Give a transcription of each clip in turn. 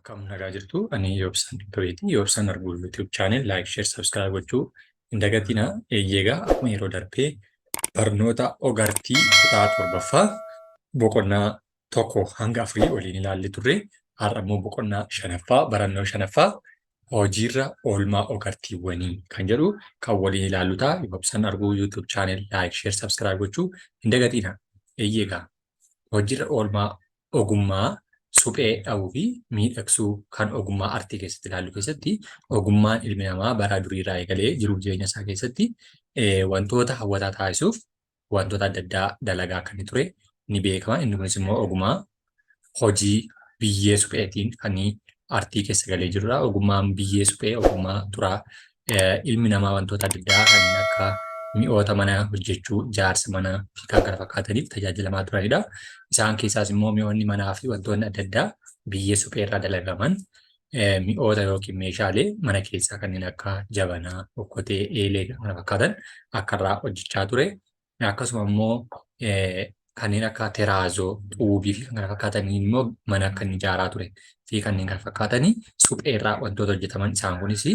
Akkam nagaa jirtu? Ani Yoobsan Tureeti. Yoobsan Arguu YouTube channel like, share, subscribe gochuu hin dagatinaa. Eeyyeegaa akkuma yeroo darbee barnoota ogartii kutaa torbaffaa boqonnaa 1 hanga 4 waliin ilaallee turre. Har'a immoo boqonnaa shanaffaa, barannoo shanaffaa, hojiirra oolmaa ogartiiwwanii kan jedhu kan waliin ilaallu ta'a. Yoobsan Arguu YouTube channel like, share, subscribe gochuu hin dagatinaa. Eeyyeegaa hojiirra oolmaa ogummaa suphee dha'uu fi miidhagsuu kan ogummaa artii keessatti ilaallu keessatti, ogummaan ilmi namaa bara duriirraa eegalee jiruuf jireenya isaa keessatti wantoota hawwataa taasisuuf wantoota adda addaa dalagaa akka inni ture ni beekama. Inni kunis immoo ogummaa hojii biyyee supheetiin kan artii keessa galee jirudha. Ogummaan biyyee suphee ogummaa turaa ilmi namaa wantoota adda addaa kanneen akka mi'oota manaa hojjechuu, ijaarsa manaa fi kan kana fakkaataniif tajaajilamaa turanidha. Isaan keessaas immoo mi'oonni manaa fi wantoonni adda addaa biyyee suphee irraa dalagaman mi'oota yookiin meeshaalee mana keessaa kanneen akka jabanaa, okkotee, eelee kan kana fakkaatan akka irraa hojjechaa ture. Akkasuma immoo kanneen akka teraazoo, xuubii fi kan kana fakkaataniin immoo mana akka inni ijaaraa ture fi kanneen kana fakkaatanii suphee irraa wantoota hojjetaman, isaan kunis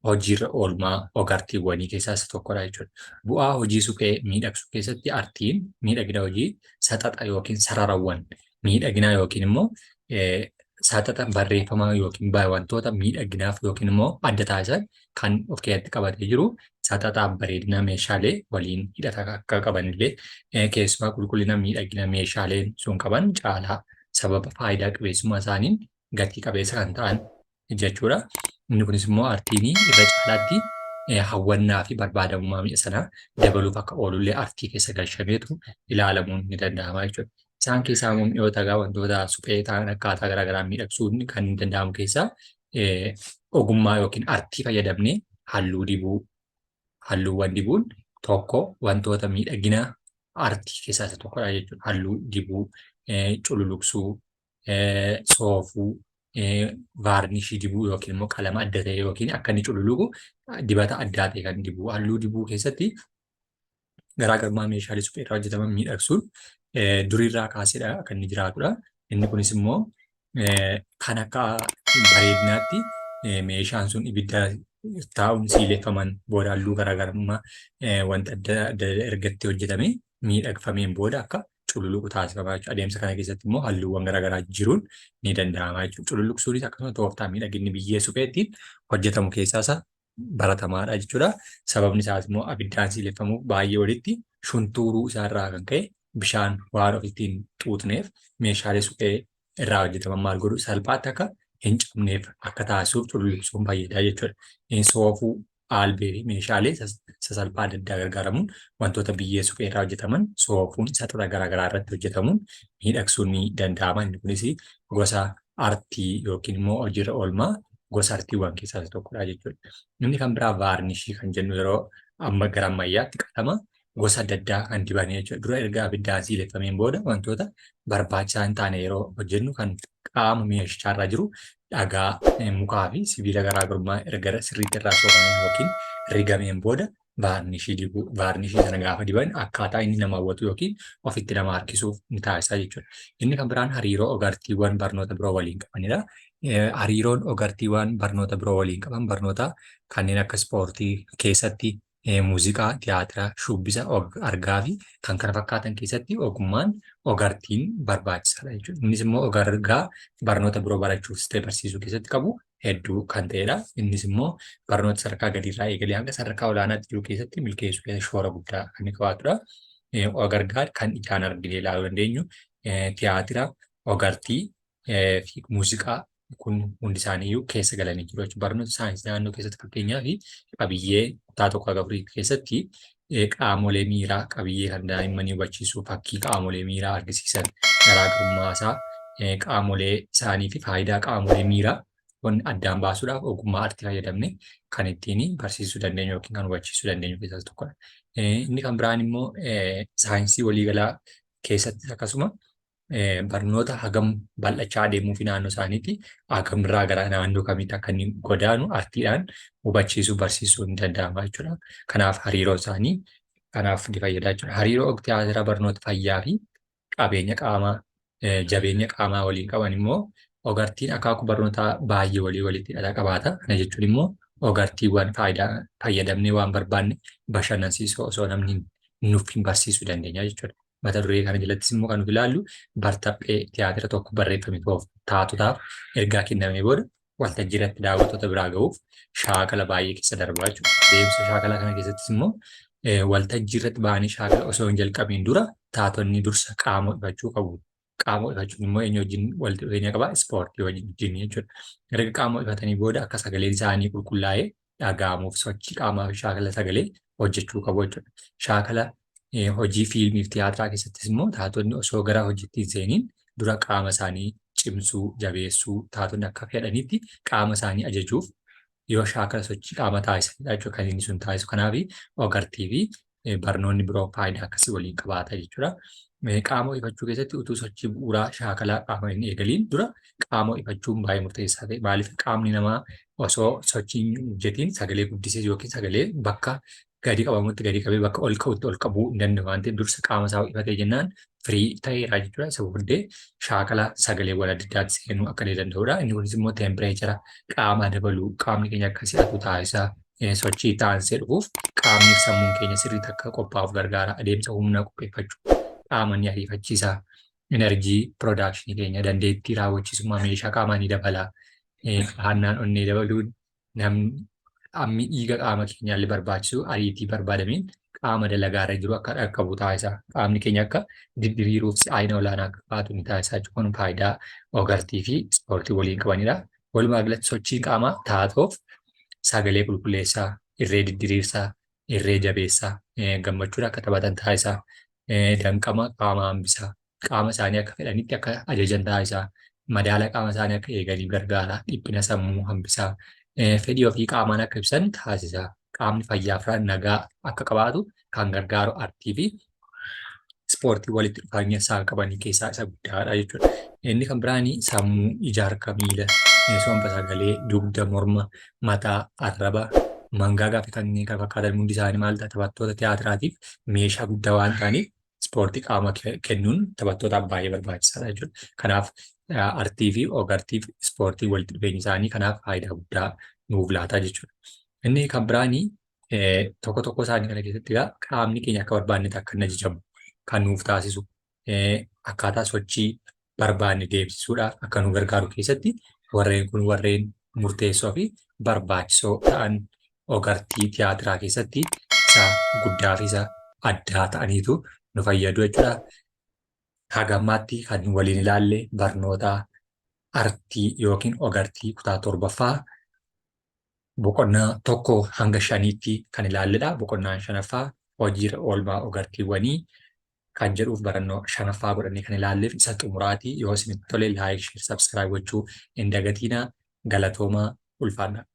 hojiirra oolmaa ogartiiwwanii keessaa isa tokkodha jechuudha. Bu'aa hojii suphee miidhagsuu keessatti artiin miidhagina hojii saxaxa yookiin sararawwan miidhaginaa yookiin immoo saxaxa barreeffamaa yookiin wantoota miidhaginaaf yookiin immoo adda taasisan kan of keessatti qabatee jiru, saxaxaaf bareedina meeshaalee waliin hidhata akka qabanillee, keessumaa qulqullina miidhagina meeshaaleen sun qaban caalaa sababa faayidaa qabeessummaa isaaniin gatii qabeessa kan ta'an jechuudha. Inni kunis immoo artiin irra caalaatti hawwannaa fi barbaadamummaa mi'a sanaa dabaluuf akka oolullee artii keessa galchameetu ilaalamuun ni danda'ama jechuudha. Isaan keessaa immoo mi'oota egaa wantoota suphee ta'an akkaataa garaa garaan miidhagsuun kan danda'amu keessaa ogummaa yookiin artii fayyadamnee halluu dibuu, halluuwwan dibuun tokko wantoota miidhagina artii keessaa isa tokkodha jechuudha. Halluu dibuu, cululuqsuu, soofuu, vaarnishii dibuu yookiin immoo qalama adda ta'e yookiin akka inni cululuqu dibata addaa ta'e kan dibuu. Halluu dibuu keessatti garaagarummaa meeshaalee suphee irraa hojjetaman miidhagsuun duriirraa kaaseedha kan inni jiraatudha. Inni kunis immoo kan akka bareedinaatti meeshaan sun ibidda taa'uun siileffaman booda halluu garaagarummaa wanta adda adda ergatti hojjetame miidhagfameen booda akka cululuqu taasifama jechuudha. Adeemsa kana keessatti immoo halluuwwan garaagaraa jijjiiruun ni danda'ama jechuudha. Cululuqsuunis akkasuma tooftaa miidhaginni biyyee suphee ittiin hojjetamu keessaa isa baratamaadha jechuudha. Sababni isaas immoo abiddaan siileffamuuf baay'ee walitti shuntuuruu isaarraa kan ka'e bishaan waan ofitti hin xuuxneef, meeshaalee suphee irraa hojjetaman maal godhu, salphaatti akka hin cabneef akka taasisuuf cululuqsuun fayyada jechuudha. Soofuu, aalbee fi meeshaalee sasalphaa adda addaa gargaaramuun wantoota biyyee suphee irraa hojjetaman soofuun saxaxa garaagaraa irratti hojjetamuun miidhagsuun ni danda'ama. Inni kunis gosa artii yookiin immoo hojiirra oolmaa gosa artiiwwan keessaa isa tokkodha jechuudha. Inni kan biraa vaarnishii kan jennu yeroo amma gara ammayyaatti qalama gosa adda addaa kan dibanii jechuudha. Dura erga abiddaan siileffameen booda wantoota barbaachisaa hin taane yeroo hojjennu kan qaama meeshaarra jiru dhagaa, mukaa fi sibiila garaagarummaa erga sirriitti irraa soofameen yookiin rigameen booda vaarnishii dibuu. Vaarnishii sana gaafa diban akkaataa inni nama hawwatu yookiin ofitti nama harkisuuf ni taasisa jechuudha. Inni kan biraan hariiroo ogartiiwwan barnoota biroo waliin qabanidha. Hariiroon ogartiiwwan barnoota biroo waliin qaban barnoota kanneen akka ispoortii keessatti, muuziqaa, tiyaatira, shubbisa, argaa fi kan kana fakkaatan keessatti ogummaan ogartiin barbaachisaadha jechuudha. Innis immoo ogargaa barnoota biroo barachuufis ta'e barsiisuu keessatti qabu hedduu kan ta'edha. Innis immoo barnoota sadarkaa gadiirraa eegalee hanga sadarkaa olaanaatti jiru keessatti milkeessuu keessatti shoora guddaa kan inni qabaatudha. Ogargaa kan ijaan arginee ilaaluu dandeenyu tiyaatira, ogartii fi muuziqaa kun hundi isaaniiyyuu keessa galanii jiru jechuudha. Barnoota saayinsii naannoo keessatti, fakkeenyaaf, qabiyyee kutaa 1 hanga 4 keessatti qaamolee miiraa qabiyyee kan daa'immanii hubachiisuu, fakkii qaamolee miiraa argisiisan, garaagarummaa isaa, qaamolee isaanii fi faayidaa qaamolee miiraa kun addaan baasuudhaaf ogummaa artii fayyadamne kan ittiin barsiisuu dandeenyu yookiin kan hubachiisuu dandeenyu keessaa isa tokkodha. Inni kan biraan immoo saayinsii waliigalaa keessatti akkasuma barnoota hagam bal'achaa adeemuu fi naannoo isaaniitti hagamirraa gara naannoo kamiitti akka inni godaanu artiidhaan hubachiisuu, barsiisuu ni danda'ama jechuudha. Kanaaf hariiroo isaanii kanaaf ni fayyada jechuudha. Hariiroo tiyaatira barnoota fayyaa fi qabeenya qaamaa, jabeenya qaamaa waliin qaban immoo Ogartiin akaakuu barnootaa baay'ee walii walitti hidhata qabaata. Kana jechuun immoo ogartiiwwan faayidaa fayyadamnee waan barbaanne bashannansiisoo osoo namni nuuf hin barsiisuu dandeenya jechuudha. Mata duree kana jalattis immoo kan nuti ilaallu bartaphee tiyaatira tokko barreeffame taatotaaf ergaa kennamee booda waltajjii irratti daawwattoota biraa gahuuf shaakala baay'ee keessa darbaa jechuudha. Deemsa shaakalaa kana keessattis immoo waltajjii irratti ba'anii shaakala osoo hin jalqabiin dura taatonni dursa qaama ho'ifachuu qabu. Qaama ho'ifachuun immoo eenyu wajjin walitti dhufeenya qaba? Ispoortii wajjin jechuudha. Erga qaama ho'ifatanii booda akka sagaleen isaanii qulqullaa'ee dhaga'amuuf sochii qaamaa fi shaakala sagalee hojjechuu qabu jechuudha. Shaakala hojii fiilmii fi tiyaatiraa keessattis immoo taatonni osoo gara hojiitti hin seeniin dura qaama isaanii cimsuu, jabeessuu, taatonni akka fedhanitti qaama isaanii ajajuuf yoo shaakala sochii qaama taasisanidha jechuudha kan inni sun taasisu. Kanaaf ogartii fi barnoonni biroo faayidaa akkasii waliin qabaata jechuudha. Qaama ho'ifachuu keessatti utuu sochii bu'uuraa shaakalaa qaama hin eegaliin dura qaama ho'ifachuun baay'ee murteessaa ta'e. Maaliif qaamni namaa osoo sochii hin hojjetiin sagalee guddisee yookiin sagalee bakka gadi qabamutti gadi qabee bakka ol ka'utti ol qabuu hin danda'u waan ta'eef dursa qaama isaa ho'ifatee jennaan firii ta'eera jechuudha. Isa booddee shaakala sagaleewwan adda addaatti seenuu akka inni danda'udha. Inni kunis immoo teempireechara qaamaa dabaluu qaamni keenya akka si'atu taasisa. Sochii taansee dhufuuf qaamni fi sammuun keenya sirriitti akka qophaa'uuf gargaara. Adeemsa humna qopheeffachuu qaama ni ariifachiisa. Enerjii piroodakshinii keenya dandeettii raawwachiisummaa meeshaa qaamaa ni dabala. Haannaan onnee dabaluun namni hammi dhiiga qaama keenyaallee barbaachisu ariitii barbaadameen qaama dalagaa irra jiru akka dhaqqabu taasisa. Qaamni keenya akka didiriiruuf si'aayina olaanaa akka qabaatu ni taasisa jechuudha. Kun faayidaa ogartii fi ispoortii waliin qabanidha. Walumaa galatti sochiin qaamaa taatoof sagalee qulqulleessaa, irree diddiriirsaa, irree jabeessaa, gammachuun akka taphatan taasisaa, danqama qaamaa hambisaa, qaama isaanii akka fedhanitti akka ajajan taasisaa, madaala qaama isaanii akka eeganiif gargaara, dhiphina sammuu hambisaa, fedhii ofii qaamaan akka ibsan taasisa. Qaamni fayyaa fi nagaa akka qabaatu kan gargaaru artii fi ispoortii walitti dhufeenya isaan qabanii keessaa isa guddaadha jechuudha. Inni kan biraan sammuu, ija, harka, miila, somba sagalee, dugda, morma, mataa, arraba, mangaagaa fi kanneen kana fakkaatan hundi isaanii maal ta'a taphattoota tiyaatiraatiif meeshaa guddaa waan ta'aniif ispoortii qaama kennuun taphattootaaf baay'ee barbaachisaadha jechuudha. Kanaaf artii fi og-artii fi ispoortii walitti dhufeenyi isaanii kanaaf faayidaa guddaa nuuf laata jechuudha. Inni kan biraanii tokko tokko isaanii kana keessatti egaa qaamni keenya akka barbaannetti akka inni ajajamu kan nuuf taasisu akkaataa sochii barbaanne deemsisuudhaaf akka nu gargaaru keessatti warreen kun warreen murteessoo fi barbaachisoo ta'an og-artii tiyaatiraa keessatti isa guddaa fi isa addaa ta'aniitu nu fayyadu jechuudha. Haga ammaatti kan waliin ilaalle barnoota artii yookiin og-artii kutaa torbaffaa boqonnaa 1 hanga 5tti kan ilaalledha. Boqonnaan shanaffaa hojiirra oolmaa og-artiiwwanii kan jedhuuf barannoo shanaffaa godhannee kan ilaalleef isa xumuraati. Yoo isinitti tole like, share, subscribe gochuu hin dagatiinaa. Galatoomaa ulfaadhaa.